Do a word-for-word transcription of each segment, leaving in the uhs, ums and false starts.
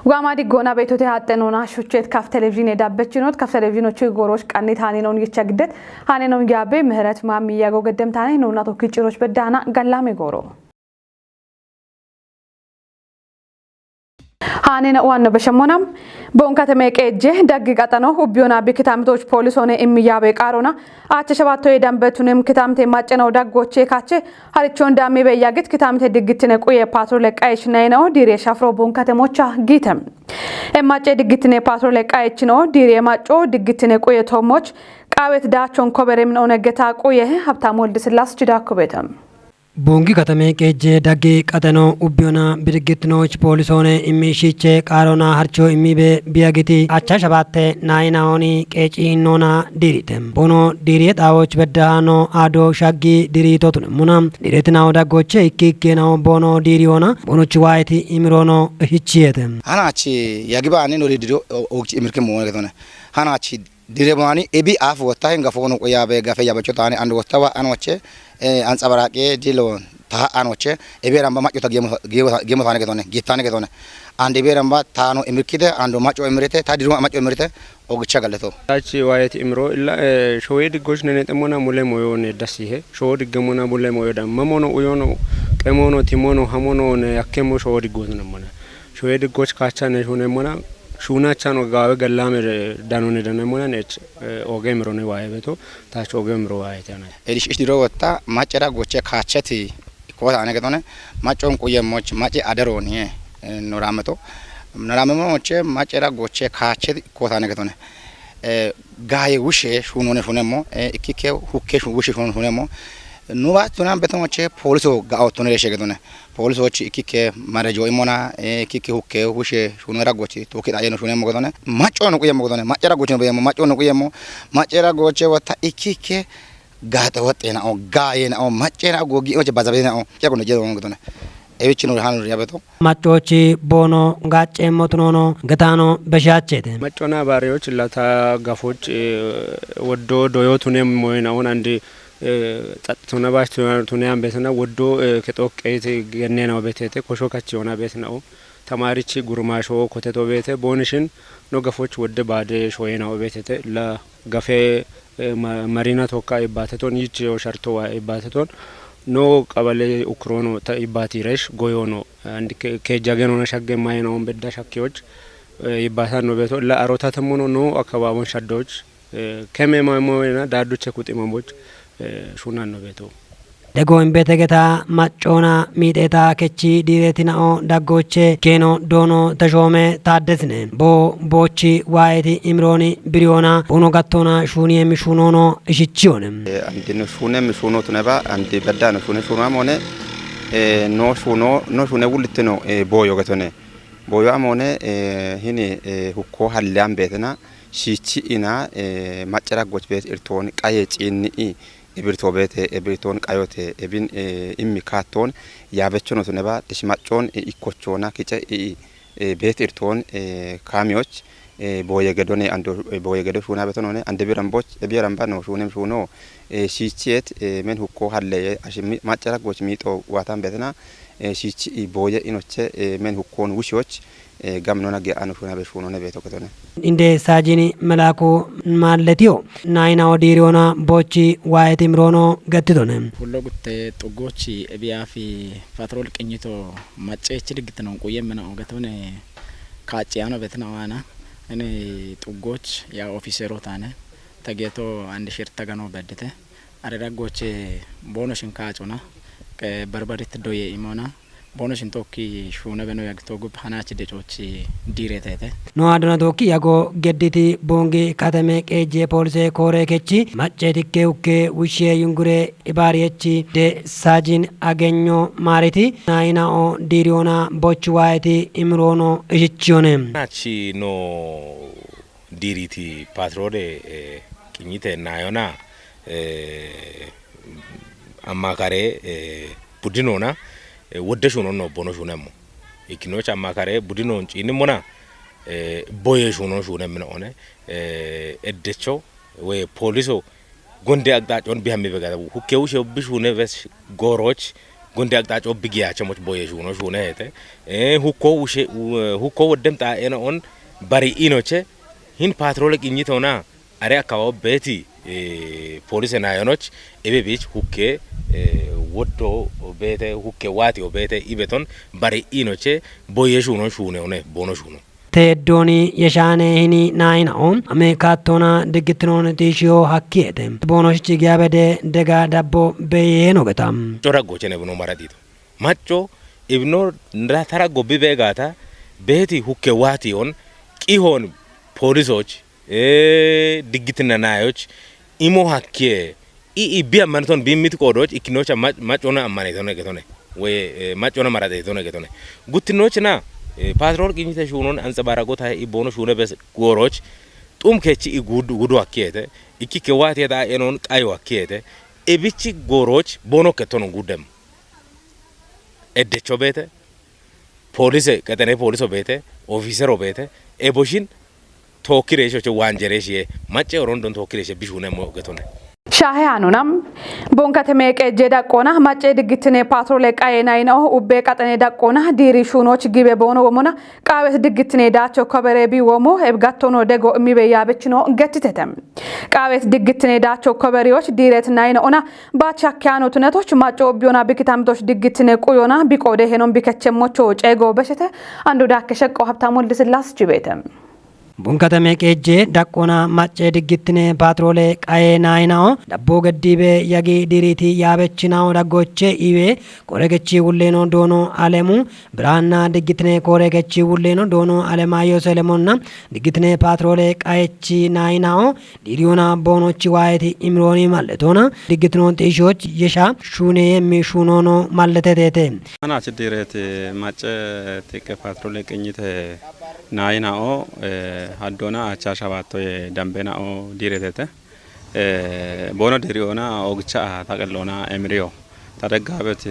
Waama diggoona beetote haaxxe noona shucheet kaf televizhiine dabbechinoot kaf televizhiinochi gooroch qannit haaninoon yicha giddet haaninoon yaabe ምህረት ማሚ ያጎ ገደምታኔ noona tokki ciroch beddaana gallaame gooro. Haanina waanno beshemmonam Boon kateme qeejje daggi qaxano ubbiyoona bi kitamitoch poolisoone immi yaabe qaarona Ache shabattoye dambetunem kitamite macceno daggoche kache harichon dammi beyyagit kitamite diggittine quye patrole qayesh nayinao dire shafro bun katemocha gitem. E macce diggittine patrole qayechino dire macco diggittine quye tomoch qawet dachon koberem onegeta quye Habtam Wolde Sillasse chidakko betem. Bungi katame qeejje daggi qaxeno ubbiyona birgittinoch poolisoone immi shiche qaarona harcho immi be biyagiti acha shabatte nayinaoni qeeci innona diirite. Bono diiriye xaawoch beddaano ado shaggi diirito tunemuna diiretinao daggoche ikki ikkenao bono diiriyona bonochi waayiti imirono hichiyete. Hanachi yagibaani nori diro ogchi imirke moone getone. Hanachi Dire bani ebi af wotta hin gafo no ya be gafe ya bacho tani and wotta wa an wache eh, an tsabara ke dilo ta an wache ebe ramba macho ta gemo gemo gemo tane ke tone gitane ke tone and ebe ramba tano emirkide ando macho emirite ta diro macho emirite ogicha galeto. Tachi wayet imro illa eh, showe diggoch nene temona mule moyo ne dasihe showe diggemona mule moyo da mamono uyono qemono timono hamono ne yakkemo showe diggoch nemona showe diggoch kacha ne shune mona Shuunachano gaawe gallaame danone danamona nech oge mirone waaye beto tach oge miro waaye tana. Edish ish diro wotta macara goche kacheti ikota ane getone macon kuye moch mace aderoni norameto norame moche macara goche kachet ikota ane getone gaye wushe shunone shunemo ikike hukke wushe shunone shunemo nuwa tunan beto moche poliso ga otone reshe getone Poolisochi ikkikke marejo imona ikkikke hukke hushe shunu raggochi tokki dhayeno shune mogodone maccono quye mogodone macce raggochino beyemo maccono quye mo macce raggoche wata ikkikke gaxe woxxenao gayenao macce raggo gi'oche bazabenao cegone jedo mogodone ewichino hanu yabeto Maccochi bono gacce motunono getano beshachete. Maccona baariyoch lata gafoch woddo doyotune moynaon andi Xaxxitona baach tuna tuna yaan beesana woddo kexooqqeeti genneenawo beteete kosho kachiyoona beesina'o tamaarichi gurumaasho koteto beete boonishin no gafoch wodde baade shoyeenawo beetete la gafe marina tokka ibbaateton yichiyo shartowa ibbaateton no qabale ukrono ta ibbaati resh goyono and keejjagenona shagge mayinawon bedda shakkiyoch ibbaatanno beeto la arotatemmono no akkabaabon shaddoch Keme moymoyena daadduche kuxi mamoch shunanno beeto. Dego imbetegeta maccoona miixeeta kechi diiretina'o daggoche keeno doono tashoome taaddesine boo boochi waayeti imirooni biriyoona boono gattoona shuuniye mishuunoono ishichiyone. Andino shuune mishuuno tuneba andi beddano shuune shuuno amone no shuuno no shuune wullitino booyo getone. Booyo amone hini hukko halle ambeetena Shiichi ina macca raggoch beet irtoon qaye ciinni'i ibirtoo beete ebirtoon qayote ebin immi kaattoon yaabechono tuneba tishimaccoon ikkochoona kice i'i beet irtoon kaamiyoch booye gedone ando booye gedo shuuna betonone ande biramboch ebiyaramba no shuunem shuuno shiichiyet men hukko halleye ashimmi macca raggoch miixo waatan beetena shiichi i booye inoche men hukkoon wushiyoch Gamnona ge'ano shuna be shunone beto ketone. Inde saajini malaaku maalletiyo naayina odiiriyona bochi waayeti miroono gattitone. Fullo gutte xuggochi ebiyaafi patrol qinyito macceechi diggitino quye mina ogetone kaacciyaano betina waana ini xuggoch ya ofiserotaane tageeto andi shirta gano beddite are daggoche boono shinkaacona barbarit doye imona Bono shin tokki shuuna beno yag togu hanachi de cochi diiretete. No adona tokki yago gedditi bongi katame qeejje poolise koore kechi macce tikke ukke wushiye yungure ibaariyechi de saajin agenyo maariti naayina o diiriyona bochu waayeti imirono ishichiyone. Nachi no diiriti patroole qinyite naayona ammaakare budinoona wodde shuunon no bono shuunemmo ikkinoch ammaakare budinoon ciinimmona boye shuunon shuunemmino one eddecho woy pooliso gonde aqxaacon bihammi begata hukke wushe bishuune bes gooroch Gonde aqxaaco bigi yaachemoch boye shuuno shuune heete. Eh, hukko wushe, wu-, hukko woddem xaa'eno on bari inoche hin patrole qinyite ona are akkababi beeti, eh, polise nayonoch ebe bich hukke, eh, woddo beete hukke waati o beete ibeton bari inoche boye shuuno shuune one bono shuuno. Teeddooni yeshaane hini naayinao ame kaattoona diggittinooni tiishiyo hakkiyeete. Boonoshichi giyabede dega dabbo beyeeno geta. Cora gochene bino mara diito. Macco ibno nda tara gobbi beegaata beeti hukke waati on qihoon poolisoch, eh, diggitinna naayoch imo hakkiye i, i bi ammaniton bi mit qoodoch ikkinocha mac-, maccona ammanetone getone. Woy, eh, maccona maraxetone getone. Guttinochina, eh, patrol qinyite shuunon anxabaaraqo tahe i boono shuune bes gooroch xum kechi i gud-, gudo hakkiyeete. Ikkikke waatiyeta enon qayo hakkiyeete. Ebichi gooroch boono kettonon guddem. Eddecho beete, polise, qexene poliso beete, ofisero beete, eboshin tookkireeshe oche waanjereeshiye, macce orondon tookkireeshe bishuune mo getone. Shaahe hanona. Bon kateme qeejje daqqoona, macce diggittine paatroole qaye nayinao, ubbe qaxane daqqoona, diiri shuunooch gibe boono womona, qaawes diggittine daacho kobere bi womo, eb gattono dego mibe yaabechino gettitete. Qaawes diggittine daacho koberiyoch diiret nayina'ona, baach hakkiyaano tunetoch macco obbiyona bikitamitoch diggittine quyona, biqoode henon bikechemmocho ceego beshete, andu daakke sheqqo Habtaam Woldesillaas jibeete. Bun katame qeejje daqqoona macce diggittine paatroole qaye nayinao, dabbo geddibe yagi diiriti yaabechinao daggoche iwe, kore gechi wulleeno doono alemu, Biraanna diggittine koore kechi wulleeno doono Alemaayyo Selemonna diggittine paatroole qayechi naayinao diiriyona boonochi waayeti imirooni mal'etoona diggittinoon xiishoch yesha shuune yemmi shuunoono mal'eteteete. Anaachi diireeti macce tiqqe paatroole qinyite naayinao, eh, haddoona aacha shabaattoye dambenao diiretete. Eh, boono diiriyoona oogicha aha taqelloona emiriyo. Tadeggaabet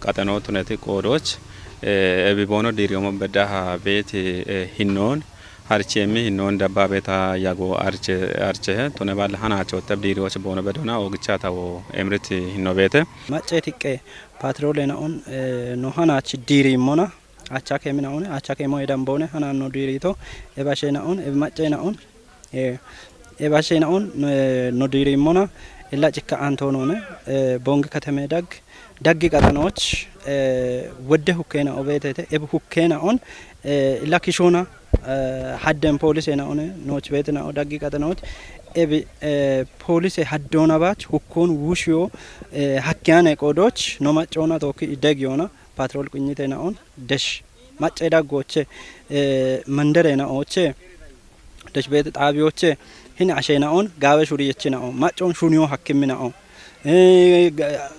qaxanoo tuneti qoodooch, eh, ebi boono diiriyooma beddaha beeti, eh, hinnoon, harcheemmi hinnoon dabbaabeta yago arche, archehe, tune baalla hanaachoottab diiriyooch boono beddoona oogicha tawo emirit hinno beete. Macce tiqqe paatroole na'on, eh, no hanaach diiriimmona, acha keemi na'on, acha keemo edamboone hanaan no diirito, ebashe na'on, ebi macce na'on, Eh, e bashe na'on, eh, no diirimmona, illa cikka antoonone, eh, Bongi katame dag, daggi qaxanooch, eh, wedde hukkeena obeetete, eb hukkeena on, eh, illa kishoona, eh, hadden poolise na'one, nooch beete na'o daggi qaxanooch, eb, eh, poolise haddoona baach hukkoon wushiyo, eh, hakkiyaane qoodooch, no maccoona tookki ideg yoona, patrol qinyite na'on, desh, macce daggooche, eh, mandere na'ooche, desh beete xaabiyooche, hin ashe na'on, gaawe shuriyechi na'o, maccon shuniyo hakkimmi na'o, eh, ga-,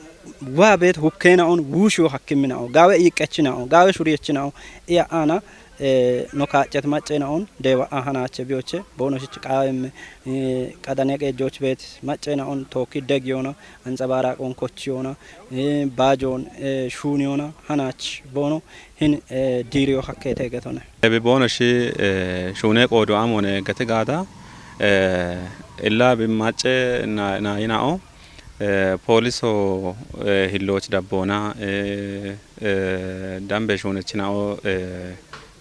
waa beet hukkee na'on, wuushiyo hakkimmi na'o, gaawe iiqqechi na'o, gaawe shuriyechi na'o, iya aana, eh, no kaaccet macce na'on, deewa a hanaache biyoche, boono shich qaawemme, eh, qadane qeejjooch beet, macce na'on, tookki deg yoona, anxabaaraaqon kochi yoona, eh, baajoon, eh, shuuni yoona, hanaach boono, hin, eh, diiriyo hakkeete getone. Ebi boono shi, eh, shuune qoodo amone gete gaada, eh, illa bi macce na, na yina'o, eh, pooliso, eh, hillooch dabboona, eh, eh, dambe shuunechina'o, eh,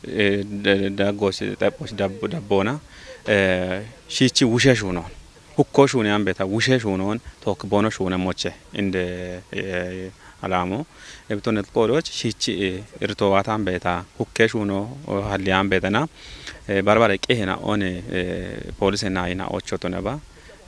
eh, d-, d-, daggooch xephooch dab-, dabboona, eh, shiichi wushe shuunoon. Hukko shuune ambeeta wushe shuunoon took boono shuune moche inde, eh, alaamo. Ebitonet qoodooch shiichi, eh, irtowaata ambeeta hukke shuuno, oh, halli ambeetana, eh, barbare qehena one, eh, poolise naayina ochotoneba,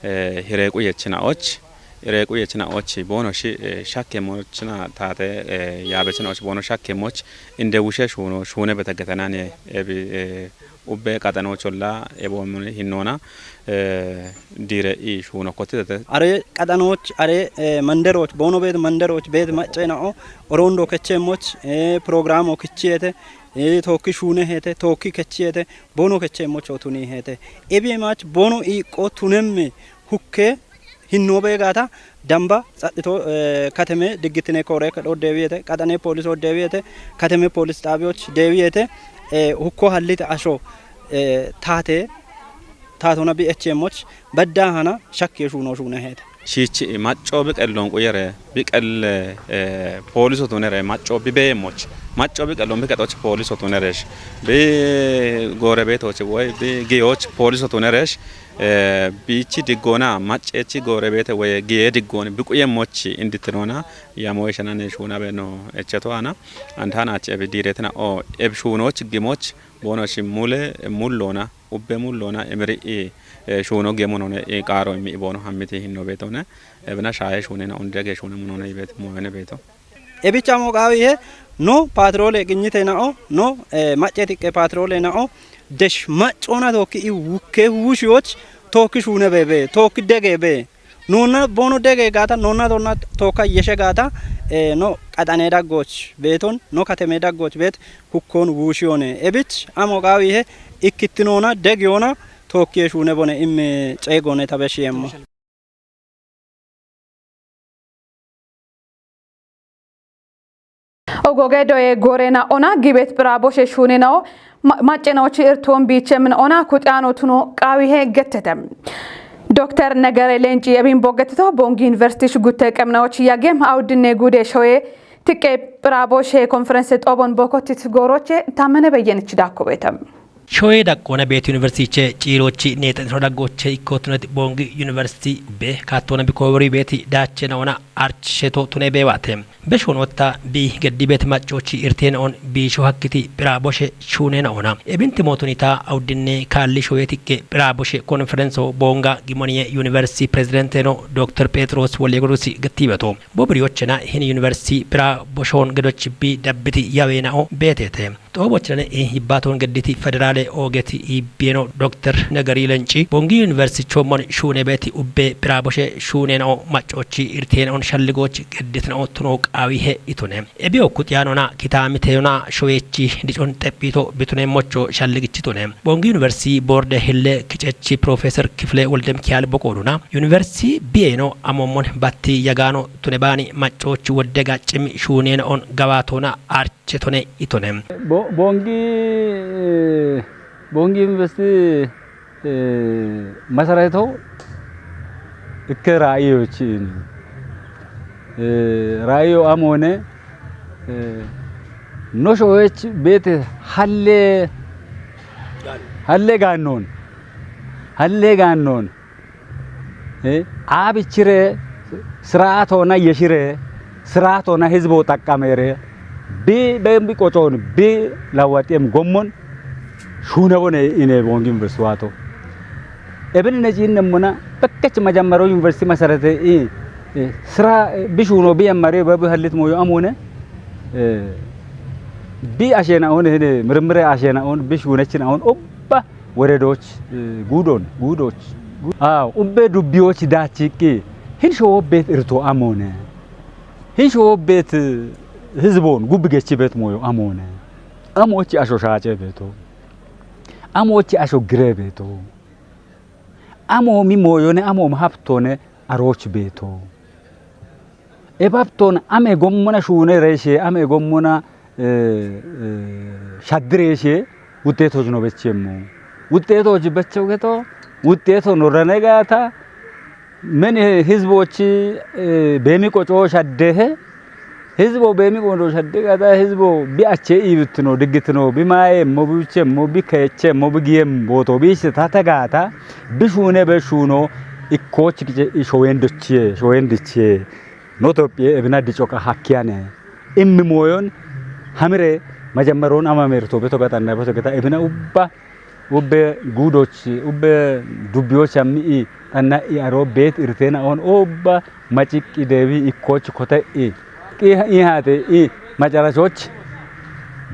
eh, hireequ yechina och, hireequ yechina och boono shi, eh, shakke mochina taate, eh, yaabechina och boono shakke moch inde wushe shuuno, shuune bete getenane, ebi, eh, ubbe qaxanoocholla eboomune hinnoona, eh, diire i shuuno kottitete. Are qaxanooch, are, eh, manderooch, boono beet manderooch, beet macce na'o, oroondo kecheemmoch, eh, programo kichiyeete, eh, tookki shuune heete, tookki kechiyeete, boono kecheemmoch otuni heete. Ebi maach boono iiqqo tunemme hukke hinno beegaata damba xaxxito, eh, kateme diggittine koore kedho deewiyete, qaxane pooliso deewiyete, kateme poolis xaabiyooch deewiyete, eh, hukko hallite asho, eh, taate, taatona bi echeemmoch badda hana shakkiye shuuno shuune heete. Shiichi macco bi qelloon quyere, bi qelle, eh, pooliso tunere, macco bi beemmoch, macco bi qelloon bi kexoch pooliso tuneresh, bi goorebeetoch woy bi giyoch pooliso tuneresh, eh, biichi diggoona, macceechi goorebeete woy giyee diggooni bi quyemmoch inditinoona, yamo ishanane shuuna beeno echeto ana, antaanaach ebi diiretina o, ebi shuunoch gimoch, boono shi mule, mulloona, ubbe mulloona, emiri i, eh, shuuno gemunone, i qaaro immi boono hammiti hinno beetone, ebina shaaye shuunena undege shuune munone ibet moyone beeto. Ebicha mo qaawi ihe, no patroole qinyite na'o, no, eh, macce tiqqe patroole na'o, desh maccoona tookki i wukke huushiyoch, tookki shuune beebe, tookki dege be. Nonna boono dege gaata, nonna tonna tookka yeshe gaata, eh, no qaxane daggoch beeton, no kateme daggoch beet, hukkon wuushiyone. Ebich, amo qaawi ihe, ikkittinoona, degiyoona, tookkiye shuune bone imme ceegoone tabe shiyemmo. Ogoge doye gorena ona gibet pira boshe shunenao ma-, macenochi irton biche min ona kutiyano tuno qawihe gettete. Dokter Negere Lenci ebin bogettito Bongi University shugute qemnaochi yagem awdinne gude shoye tiqqe pira boshe konferense xobon bokotit goroche Tammene Beyyenichi dakkobete. Shoye daqqoona beeti yuniversitiche ciirochi neexxitino daggoche ikkootinoti Boongi Yuniversiti be kaattoona bikoowori beeti daache naona archisheto tune beewaate. Be shoonotta bi geddi beeti maccoochi irteena on biisho hakkiti pira boshe shuuneena ona. Ebinti mootunita awdinne kaalli shoye tiqqe pira boshe konferenso Boonga Gimoniye Yuniversiti Pirezidenteeno Dokter Pheexiroos Woldegiyorgisi gattiibeto. Bobiriyochena hin yuniversiti pira boshoon gedochi bi dabbiti yaweenao beeteete. Xoobochinane i hibbaatoon gedditi federaale oogeti iibbieno Dokter Negeri Lenci Bongi Yuniversiti choommon shuune beeti ubbe pira boshe shuuneenao maccoochi irteenaon shalligoochi gedditnao tunoo qaawihe itune. Ebiyo kuxiyaanona kitaamiteona shoyechi dicon xephiito bituneemmocho shalligichitune. Bongi Yuniversiti boorde hille kicechi Piroofeesar Kifile Wolde Mikael Boqooduna Yuniversiti biyeeno amoommon batti yagaano tune baani maccoochi wodde gaccimi shuuneenaon gawaatoona arche tone itone. Bo-, Bongi, eh, Bongi Yuniversiti, eh, masarato ikke raa'iyochi ini. Eh, raa'iyo amoone, eh, no shoyech beete halle, halle gaannoon, halle gaannoon. Eh, aabichire sir'aatoona yeshire, sir'aatoona hizbo xaqqameere, bi, be, bi qocoon, bi lawaxiem gommon, shuune bone ine Boongi Yuniversiti waato. Ebin ne ciinnemmona, bekkech majammaro yuniversiti masarate i, eh, sira, eh, bi shuuno bi yammare, bi, bi hallit mooyo amoone, eh, bi asheenaoon, hine, mirmire asheenaoon, bi shuunechina'oon, obba woredoch, eh, guudoon, guudoch. Gu-, aw, ubbe dubbiyoch daachiqqi, hin showobbet irto amoone. Hin showobbet, eh, hizboon gubbi gechibet mooyo amoone. Amoochi asho shaace beeto. Amoochi asho gire beeto. Amoomi mooyone, amoomi habtoone arooch beeto. Ebabton ame gommona shuune reeshe, ame gommona, eh, eh, shaddi reeshe, wuxxeetoch no bechemmo. Wuxxeetoch becho geto, wuxxeeto no rane gaata, men, eh, hizbochi, eh, beemi qoco shaddehe, hizbo beemi qoco shadde gaata, hizbo bi ache iibittino, diggitino, bi maayemmo, bi bichemmo, bi keechemmo, bi giyem booto, bi ishte tate gaata, bi shuune be shuuno, ikkoch gice showen dochiye, showen dichiye. No Tophiye ebina dicoqa hakkiyane. Immi mooyon hamire majammaroon ama merto beto gaxanna beto geta ebina ubba, ubbe guudoch, ubbe dubbiyoch ammi i, xanna i aro beet irteenaoon ubba maciqqi deebi ikkoch kote i. Qi i haate i macarachoch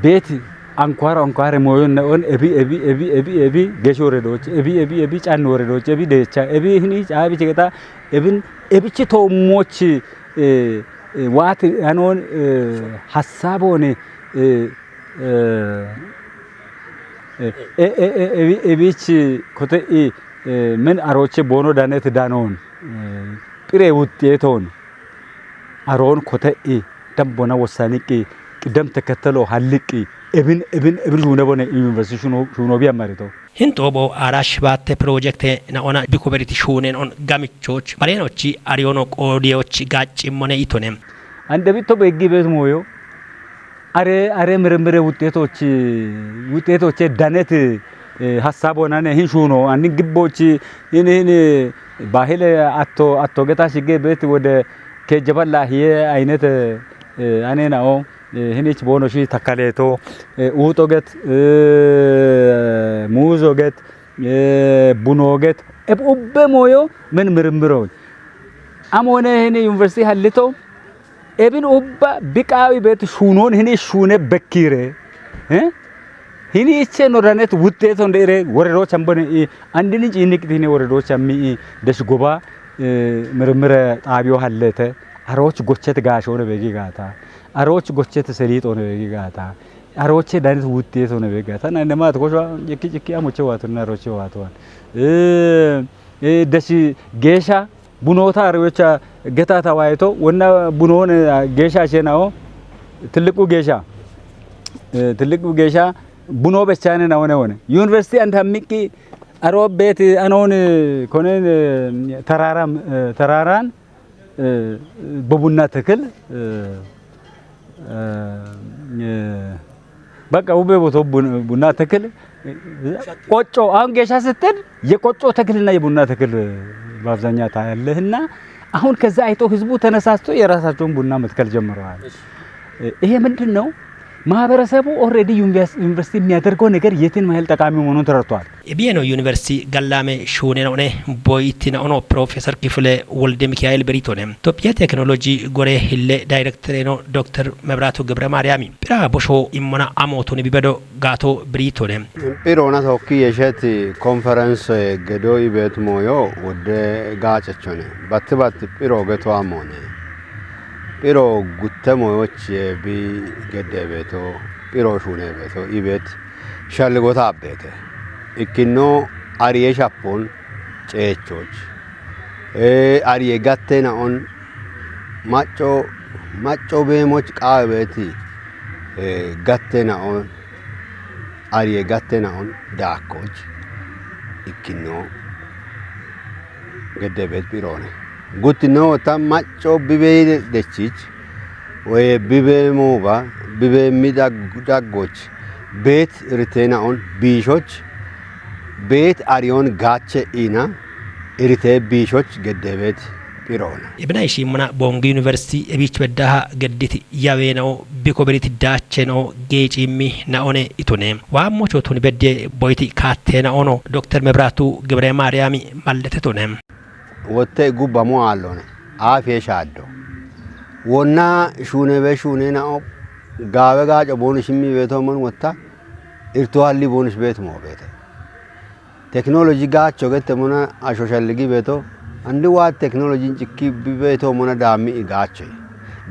beet ankwar ankwar mooyon ne'oon ebi, ebi, ebi, ebi, ebi, gesho woredoch, ebi, ebi, ebi, canno woredoch, ebi deecha, ebi hini caabi chigeta, ebin, ebichi toommoch, eh, eh, waati anoon, eh, hassaabooni, eh, eh, eh, eh, eh, eh, ebi-, ebichi kote i, eh, men arooche boono danet danoon, eh, phire wuxxeetoon aroon kote i dambona wossaniqqi ቅደም ተከተሎ ሀልቂ፣ እብን፣ እብን፣ እብን ሹነ ቦነ ዩኒቨርሲቲ ሹኖ፣ ሹኖ ቢያመርቶ። Hin xoobo aara shibaatte pirojekte naona biko beriti shuunen on gamichoch barenochi ariyono qoodiyoch gaacimmone itone. Ande bitto beggi bet mooyo. Are, are ምርምር ውጤቶች፣ ውጤቶቼ ዳነት፣ እ፣ ሀሳብ ሆናነ ሂን ሹኖ፣ አን ግቦች፣ ሂን፣ ሂን፣ ባህል አቶ፣ አቶ ገታ ሽጌ ቤት ወደ ኬጀበላ ሂየ አይነት፣ እ፣ አኔ ናኦ፣ እ፣ ሂኒች ቦኖ ሺ ተካሌቶ፣ እ፣ ኡጦ ገት፣ እ፣ ሙዞ ገት፣ እ፣ ቡኖ ገት፣ እብ ኡበ ሞዮ ምን ምርምሮች። አሞነ ሂን ዩኒቨርሲቲ ሀልቶ፣ ኤብን ኡባ ብቃዊ ቤት ሹኖን ህኒ ሹነ በኪረ፣ እ? ህኒ እቼ ኖራነት ውጤት ወንደ እሬ ወረዶች አምቦነ ኢ አንድን ጭንቅ ቲኔ ወረዶች አሚ ኢ ደሽ ጎባ፣ እ፣ ምርምረ ጣቢዮ ሀለተ አሮች ጎቸት ጋሾነ ቤጊ ጋታ፣ አሮች ጎቸት ሰሊጥ ሆነ ቤጊ ጋታ፣ አሮቼ ዳነት ውጤት ሆነ ቤጊ ጋታ። እና እንደማት ኮሾ ጭኪ ጭኪ አሞቼ ዋቱና አሮቼ ዋቱዋን፣ እ፣ እ፣ ደሽ ጌሻ ቡኖታ አርዮቻ ገታ ተዋይቶ ወና ቡኖን ጌሻ ሼናዎ ትልቁ ጌሻ፣ እ፣ ትልቁ ጌሻ ቡኖ በቻነ ነው ሆነ። ዩኒቨርሲቲ አንድ ሀሚቂ አሮ ቤት አኖን ኮነን ተራራም፣ እ፣ ተራራን፣ እ፣ በቡና ተክል፣ እ፣ እ፣ በቃ ውቤ ቦቶ ቡን-፣ ቡና ተክል ቆጮ፣ አሁን ጌሻ ስትል የቆጮ ተክልና የቡና ተክል በአብዛኛ ታያለህና አሁን ከዛ አይቶ ህዝቡ ተነሳስቶ የራሳቸውን ቡና መትከል ጀምረዋል። እሺ። ይሄ ምንድን ነው? ማህበረሰቡ ኦልሬዲ ዩኒቨርስ-፣ ዩኒቨርሲቲ የሚያደርገው ነገር የትን ያህል ጠቃሚ መሆኑን ተረድቷል። Ebiyeno University gallame shuuneno ne boyittina ono Professor Kifule Wolde Mikael Beritone. Tophiya Teknoloji gore hille Director no Doctor Mebratu Gebre Mariami. Pira bosho immona amotuni bibedo gato Beritone. Pirona tokki yeshet conference gedo ibet moyo wode gacechone. Batti batti piro geto amone. Piro gutte moyoch bi gedde beto. Piro shune beto ibet. Shalligotaabbeete. Ikkino ariye shappoon ceechoch. Ee, ariye gatte naon macco, macco beemoch qaawe beeti, ee, gatte naon, ariye gatte naon daakkoch. Ikkino gedde beet phiroone. Guttino ta macco bibee dechich, weye bibee mooba, bibee mi dag-, daggoch, beet iritee naon biishoch, beet ariyoon gaache iina, iritee biishoch gedde beet phiroona. Ibina ishimuna Bongi University ebich beddaha geddit yaweena'o biko beriti daachena'o geecimmi na'one itone. Waammocho tuni bedde boyti kaatteena'ono Dokter Mebratu Gebre Maariyaami malletetone. Wotte gubba mo aallone. Aafiye shaaddo. Wonna shuune be shuune na'o gaawe gaaco boonu shimmi beeto mon wotta irto halli boonu shibeetu mo beete. Teknoloji gaacho gette mona asho shalligi beeto. Andi waa teknolojin cikki bi beeto mona daammi i gaacho.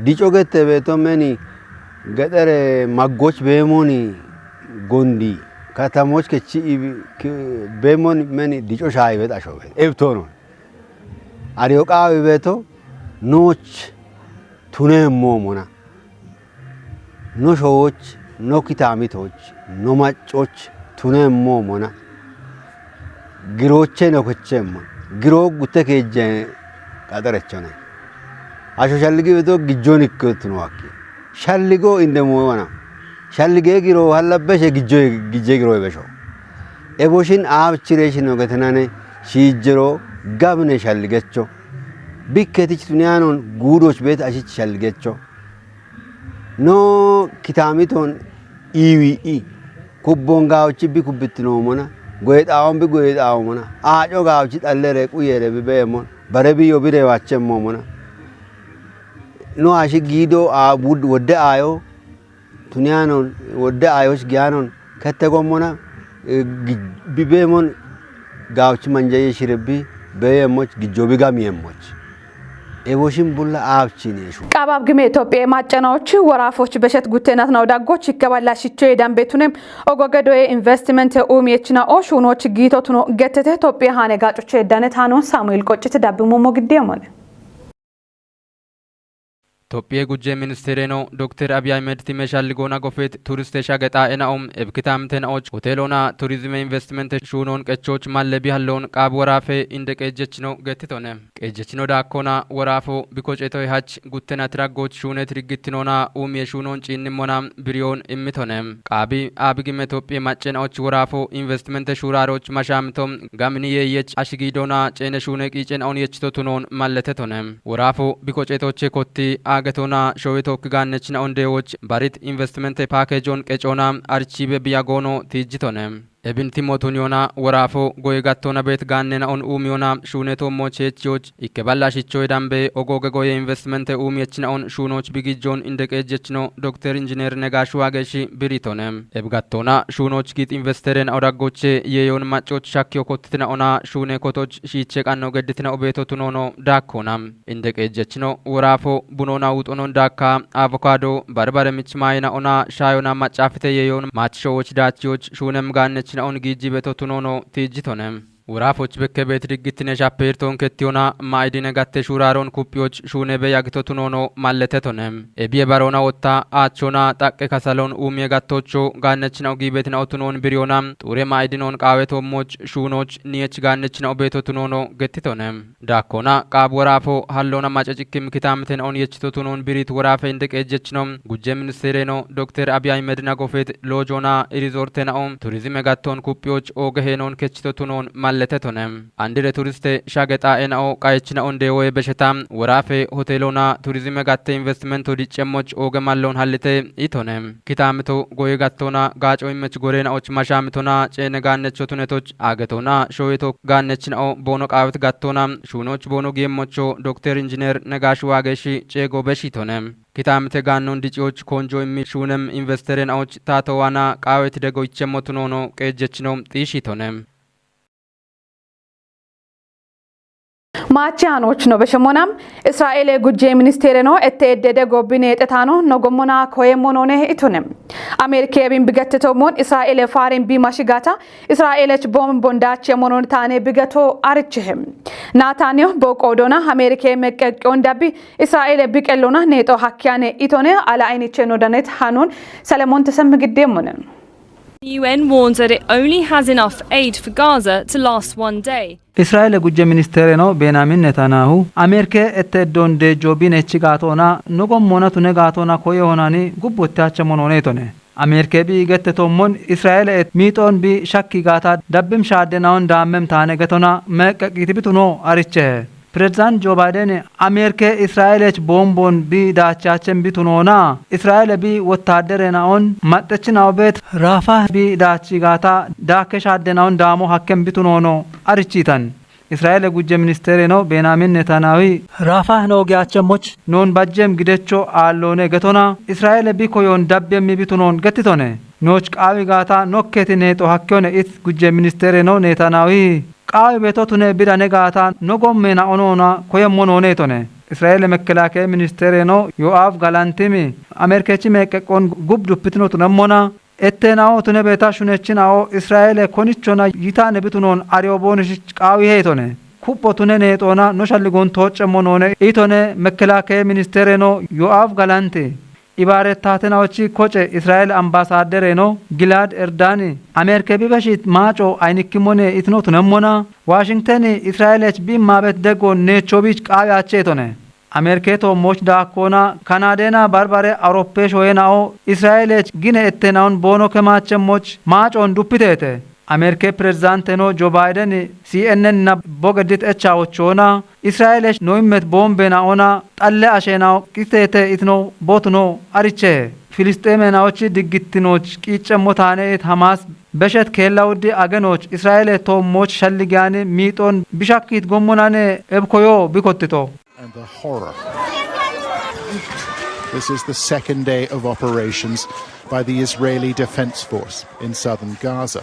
Dico gette beeto meni gexere maggoch beemoni gondi katamoch kechi i bi-, ki-, beemoni meni dico shaayi beet asho beet. Ebtono. Ariyo qaawi beeto nooch tuneemmo mona. No showoch, no kitaamitoch, no maccoch tuneemmo mona. Girooche no kecheemmo. Giroo gutte keejje qaxarechone. Asho shalligi beeto gijjoon ikko tuno akki. Shalligo inde moowana. Shallige giro hallabeshe gijjo gijje giro ebesho. Eboshin aabchire shino getenane shiijjero gabne shalligecho. Bikketich tuniyanon guudoch beet ashich shalligecho. No kitaamiton iwi i. Kubbon gaawchi bi kubbitinoomona. Goyexaawon bi goyexaawomona. Aaco gaawchi xallere quyere bi beemon. Bare bi yobire wachemmoomona. No ashi giido a wud-, wodde aayo tuniyanon wodde aayoch giyanon kette gommona, eh, gi-, bi beemon gaawchi manjaye shirebbi beeyemmoch gijjo bi gamiyemmoch. Eboshin bulla aabchine shu. Qaabab gime Itophiya maccanaoch worafoch beshet guttenat nao daggoch ikkaballa shicho yedan betunem ogogedoye investiment uumiyechina o shuunoch giito tuno gettete Itophiya haane gaacoche yedanet hanon Samuel Qoccite dabbi momo giddemone. Tophiye gujje ministeereno Dokter Abiy Ahmed time shalligoona gofeet turiste shage xaa'e na'o ebkitaamte na'och hoteelona turizime investimente shuunoon qechoch malle bihalloon qaab woraafe inde qeejjechino gettitone. Qeejjechino daakkona woraafo bikoceetoy hach guttena tiraggoch shuunet riggittinoona uumiye shuunoon ciinnimmona biriyoon immitone. Qaabi aabigime Tophiye macce na'och woraafo investimente shuuraaroch mashaamito gamini yeeyech ashigiidoona ceene shuune qiice na'on yechito tunoon malletetone. Woraafo bikoceetoche kotti aagetoona showetookki gaannechina ondeewoch barit investimente paakeejoon qecoona arichiibe biyagoono tiijjitone. Ebinti mootun yoona woraafo goye gattoona beet gaannena on uumiyona shuuneto moocheechiyoch ikke balla shichoy dambe ogooge goye investimente uumiyechina on shuunoch bigijjoon inde qeejjechino Dokter Injineer Negaashu Waageeshi biritone. Eb gattoona shuunoch giit investere na'o daggoche yeeyoon maccoch shakkiyo kottitina ona shuune kotoch shiiche qanno gedditina obeeto tunoono daakkona. Inde qeejjechino woraafo bunoona wuxonon daakka, avokado, barbare mich maayina ona shaayona maccaafite yeeyoon maachisho woch daachiyoch shuunem gaannechina on giijjibeto tunoono tiijjitone. Woraafoch bekke beet diggittine shappeertoon kettiyona maayidine gatte shuuraaroon kuphiyoch shuunebe yagito tunoono malletetone. Ebiye baroona wotta aachchoona xaqqe kasalon uumiye gattocho gaannechina ogiibetina otunoon biriyoona xuure maayidinoon qaawetoommoch shuunoch niyech gaannechina obeeto tunoono gettitone. Daakkona qaab woraafo halloona mace cikkim kitaamiten on yechito tunoon biriit woraafe inde qeejjechino gujje ministeereno Dokter Abiy Ahmed nagofeet loojoona irizorte na'o turizime gattoon kuphiyoch ooge heenoon kechito tunoon malletetone. Andire turiste shage xaa'e na'o qayechina ondeewoye besheta woraafe hoteelona turizime gatte investimento diccemmoch ooge malloon hallite itone. Kitaamito goye gattoona gaaco immech gore na'och mashaamitona ceene gaannecho tunetoch aagetoona showeto gaannechina'o boono qaawet gattoona shuunoch boono giemmocho Dokter Injineer Negaashu Waageeshi ceego beshitone. Kitaamite gaannon diciyoch konjo immi shuunem investere na'och taato waana qaawet dego ichemmo tunoono qeejjechino xiishitone. Maachi hanoch no beshemona, Israa'eele gujje ministeereno ette edde dego bine xetaano no gommona koye monoone itune. Ameerike bin bigettetoommoon Israa'eele faarin bi mashigata Israa'eelech bombon daache monoon taane bigeto arichehe. Naataanyo boqoodona Ameerike meqqeqqeon dabbi Israa'eele biqellona neexo hakkiyane itone ala ayniche no danet hanon Selemoon Tesem giddeemmone. The U N warns that it only has enough aid for Gaza to last one day. Israa'eele gujje ministeereno Benaamin Netanaahu Ameerike ette eddon deejjo binechi gaatoona no gommona tune gaatoona koye honani gubbotte hacha monoone itone. Ameerike bi gette toommon Israa'eele et miixoon bi shakki gaata dabbim shaadde naon daammem taane getona meeqqeqqiiti bituno arichehe. Pirezidaant Joo Baayiden Ameerike Israa'eelech boombon bi daachaachem bitunoona Israa'eele bi wottaaddere naon maxxechi nao beet Raafah bi daachi gaata daakke shaadde naon daamo hakkem bitunoono arichiitan. Israa'eele gujje ministeereno Benaamin Netanaawi Raafah noogiyaachemmoch noon bajjem gidecho aalloone getona Israa'eele bi koyoon dabbemmi bitunoon gettitone. Nooch qaawi gaata nokketi neexo hakkiyone it gujje ministeereno Netanaawi qaawi beto tune bidane gaata no gommena onoona koyemmo nooneetone. Israa'eele mekkelaakiya ministeereno Yo'aaf Galantimi Ameerikechi meeqqeqqon gub duppitino tunemmona etteena'o tune beeta shunechina'o Israa'eele konichona yitaane bitunoon ariyo boonishich qaawi heetone. Kupho tune neexoona no shalligoon tooccemmo noone itone mekkelaakiya ministeereno Yo'aaf Galanti. Ibaarettaatenaochi koce Israa'eele ambaasaaddereno Gilaad Erdaani Ameerike bibeshit maaco aynikkimmone itino tunemmona Waashingteni Israa'eelech bi maabet deggo neechoobich qaawi acheetone. Ameerike toommooch daakkoona Kanaadeena barbare Awuroppe shoyena'o Israa'eelech gine ettenaon boono kemaachemmoch maacoon duppiteete. Ameerike pirezidaanteno Joo Baayiden C N N na bogeddit echawochoona Israa'eelech noimmet boombena'ona xalle ashena'o qiteete itino bootuno arichehe. Filisxeemenaochi diggittinoch qiiccemmo taane it Hamaas beshet keella wuddi agenoch Israa'eele toommooch shalligiyani miixon bishakkiit gommonane ebkoyo bikottito. And the horror. This is the second day of operations by the Israeli Defense Force in southern Gaza,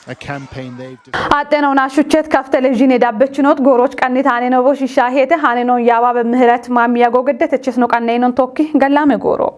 a campaign they've Aaxxenawna shuchet kaf televizhiine dabbechinot gooroch qannitaane no bo shisha heete haane non yaababe ምህረት maamiya gogedde techesno qanneynon tokki gallame gooro.